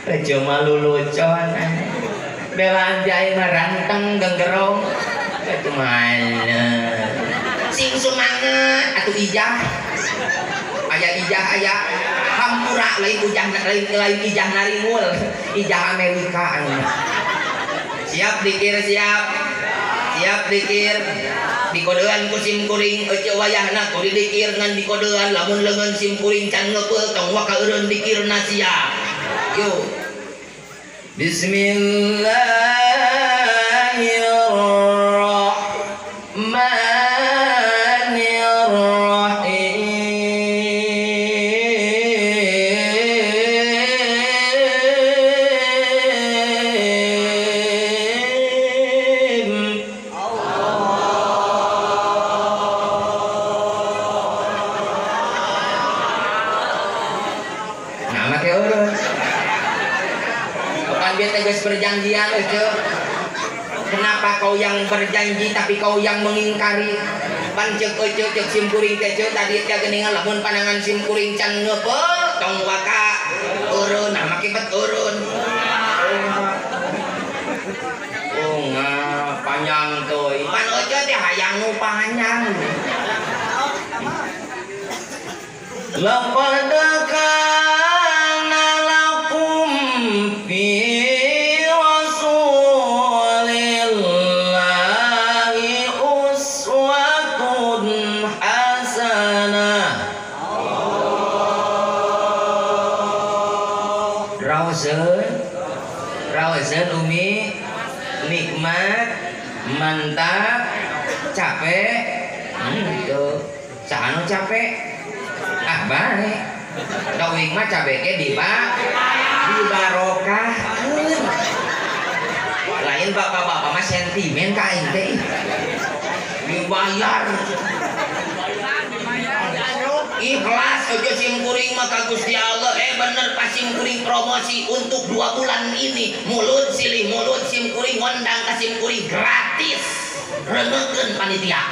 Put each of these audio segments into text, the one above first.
Aja malu lucon. Belaan jai mah ranteng genggerong. Aja malu. Sing semangat atuh ijah. Aya ijah aya hampura lain ujah lain ijah narimul, ijah Amerika. Siap dikir siap. Siap dikir. Dikodean ku sim kuring ece wayahna kudu dikir ngan dikodean lamun leungeun sim kuring can ngeupeul tong waka eureun dikirna sia. Yuk. Bismillahirrahmanirrahim. Nah, make urut. Geus perjanjian itu. Kenapa kau yang berjanji tapi kau yang mengingkari? Pan ceuk ece ceuk sim kuring teh ceuk tadi teh geuningan lamun panangan sim kuring can ngeupeul tong waka eureun nah make bet eureun. Oh ngah panjang teuy. Pan ece teh hayang nu panjang. Laqad kana lakum fi Rawasan umi nikmat mantap capek itu sahanu capek ah baik dawing mah capek ke dibarokahkeun lain bapak-bapak mah sentimen ka aing teh dibayar ikhlas aja sim kuring maka Gusti Allah bener pas sim kuring promosi untuk 2 bulan ini mulut silih mulut sim kuring ngondang ka sim kuring gratis rengekeun panitia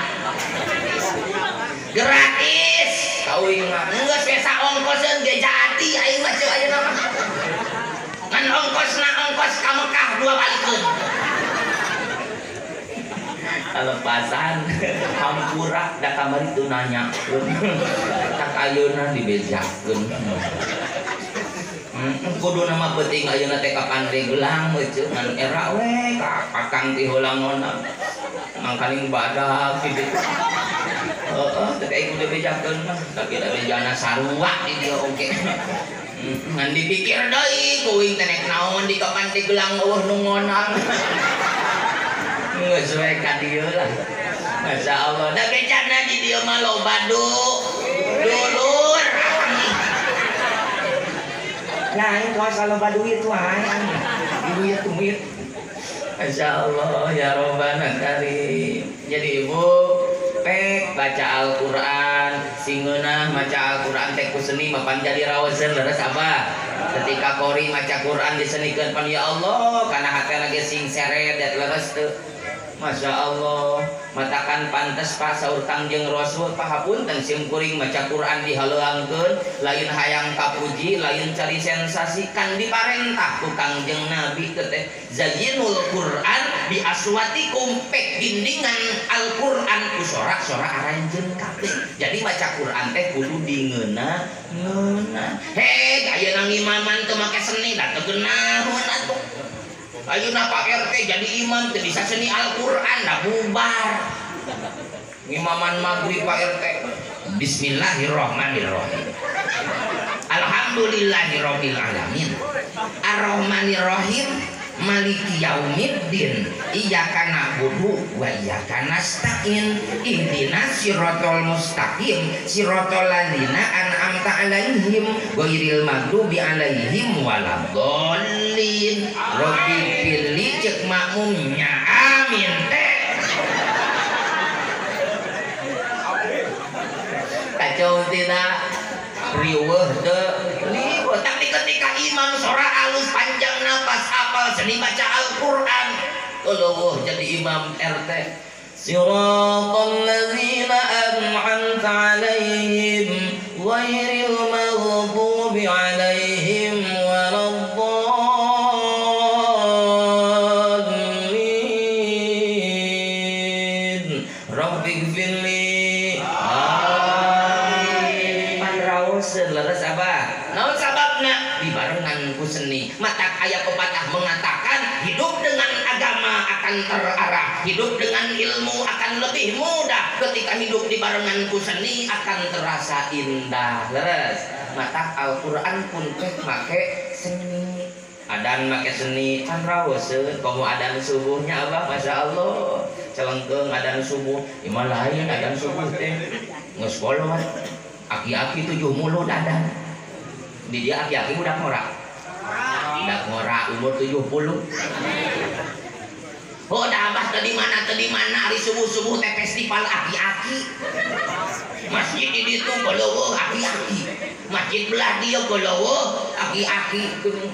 gratis kauing mah geus we saongkoseun ge jadi aing mah ceu ayeuna mah ngan ongkosna ongkos ka Mekah 2 balikeun lepasan hampura da kamari teu nanyakeun tak ayeuna dibejakeun kudu nama penting ayeuna teh ka Pandeglang we ceu ngan era we ka kakang ti heula ngondang mangkaning badak kitu heeh teh aing kudu bejakeun mah tapi da bejana sarua di dieu oge ngan dipikir deui kuing teh nek naon di ka Pandeglang eueuh nu ngondang geus we ka dieu lah. Masya Allah. Da bejana di dieu mah loba dulur. Lain kuasa loba duit wae. Duit duit. Masya Allah ya Robbana karim. Jadi ibu pek baca Al-Qur'an, singeunah maca Al-Qur'an teh ku seni mapan jadi rawaseun leres abah. Ketika qori maca Qur'an disenikeun pan ya Allah kana hatena ge sing seret leres teu. Masya Allah, matakan pantes pak saur Kangjeng Rasul pahapunten sim kuring maca Quran dihaleuangkeun lain hayang kapuji lain cari sensasi kan diparentah ku Kangjeng Nabi teh zayyinul Quran bi aswatikum pek dindingan Al-Quran ku sorak-sorak aranjeun kabeh. Jadi maca Quran teh kudu dingeuna-ngeuna. Hei, ayeuna ngimaman teu make seni da teu geunahun atuh. Ayeuna Pak RT jadi imam teu bisa seni Al-Qur'an da bubar. Ngimaman maghrib Pak RT. Bismillahirrahmanirrahim. Alhamdulillahirabbil alamin. Arrahmanirrahim. Maliki yaumiddin. Iyyaka na'budu wa iyyaka nasta'in. Ihdinas siratal mustaqim. Siratal ladzina an'amta 'alaihim ghairil maghdubi 'alaihim waladdallin. Rabbi pilih cek makmumnya. Amin teh. Kacau tidak riweuh teu riweuh. Tapi ketika imam sora alus panjang napas apal seni baca Al-Qur'an leuweuh jadi imam RT. Siratal ladzina an'amta 'alaihim ghairil maghdubi 'alaihim waladdallin. dibarengan ku seni. Mata aya pepatah mengatakan hidup dengan agama akan terarah, hidup dengan ilmu akan lebih mudah. Ketika hidup dibarengan ku seni akan terasa indah. Leres. Mata Al-Qur'an pun teh make seni. Adan make seni can raoseun komo adan subuhnya abah Masya Allah. Celengkeung adan subuh, imah lain adan subuh teh. Geus kolot. Aki-aki 7 mulut adan. Di dia aki-aki budak ngora. Budak ngora umur 70. Oh, dah abah tadi mana hari subuh-subuh teh festival aki-aki. Masjid di ditu koleueuh aki-aki. Masjid belah dieu koleueuh aki-aki.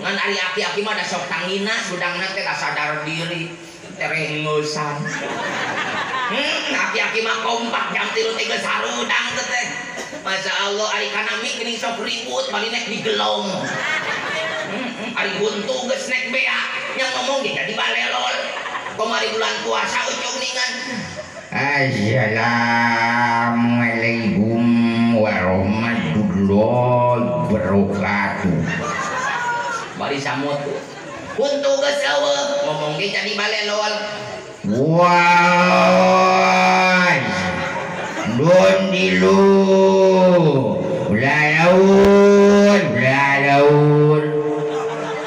Ngan ari aki-aki mah da sok tangina sudangna teh sadar diri. Terengeusan. Aki-aki mah kompak jam 3 teh geus harudang teh. Masya Allah, ari kanami geuning sok ribut bali nek digelong. Ari buntu geus nek bea, nya ngomong ge jadi balelol. Kamari bulan puasa ucung ningan. Assalamualaikum warahmatullahi wabarakatuh. Bari samut. Buntu geus eueuh, ngomong ge jadi balelol. Wah. Don dilu lalaun lalaun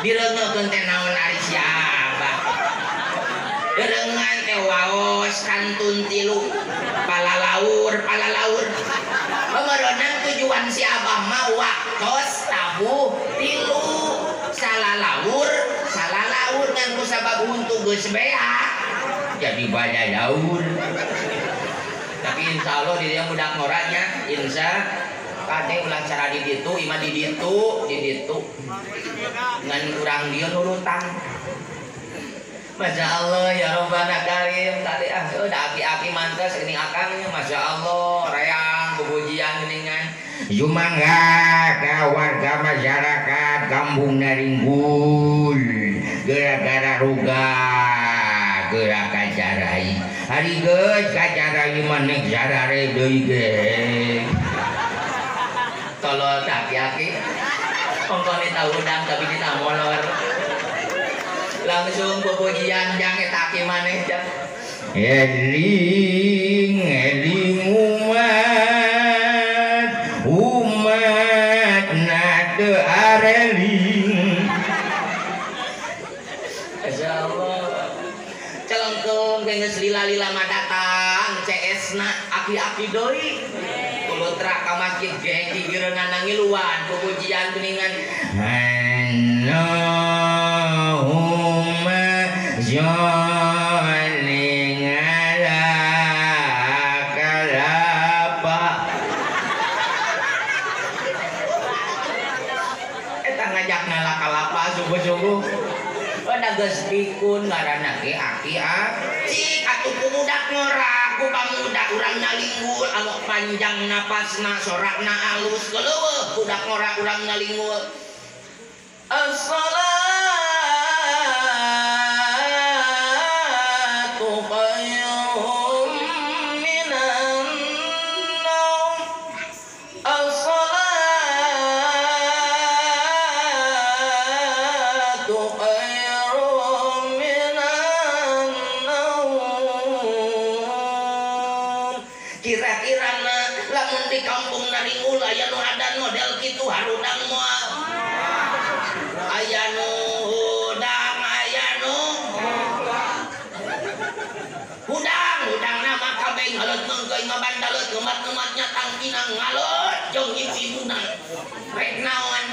direungeun teh naon ari siapa direungan teh waos kantun tilu palalaur palalaur pemeronan tujuan si abah mah waktos tabuh tilu salalaur salalaur ngan ku sabab huntu geus beak jadi balalaur. Tapi insya Allah di dia budak ngoranya insya kade ulah cara di ditu imah di ditu di ditu ngan kurang dia nurutan. Masya Allah ya Robbana Karim tadi ah udah aki-aki mantas ini akangnya Masya Allah reang pujian geningan Sumangga ka warga masyarakat kampung Naringgul gara-gara ruga gerak kacarai hari geus kacarai maneh sarare deui ge tolol aki-aki ongkone tau udang tapi kita molor langsung pujian jang eta aki maneh jang eling eling umat umat na teu areling. Masyaallah celengkeung geus lila-lila mah datang CS-na aki-aki deui kulutra ka masjid ge gigireunana ngiluan pujian kuningan Allahumma sholli ala kalapa eta ngajak ngala kalapa subuh-subuh. Udah geus pikun ngaranna ge aki-aki cik atuh ku budak ngora ku pamuda urang nalinggul anu panjang napasna sorakna alus keleueuh budak ngora urang nalinggul. As-salatu khairun minan naum. As-salatu khairun minan naum. Kira-kira lamun di kampung Naringgul aya nu adan model kitu harudang moal. Aya nu hudang, aya nu hudang, hudang nama kabeh ngaleut ngeungkeun ngabandalet ngemat-ngematnya tangkina ngaleut jeung ibu-ibuna. Rek naon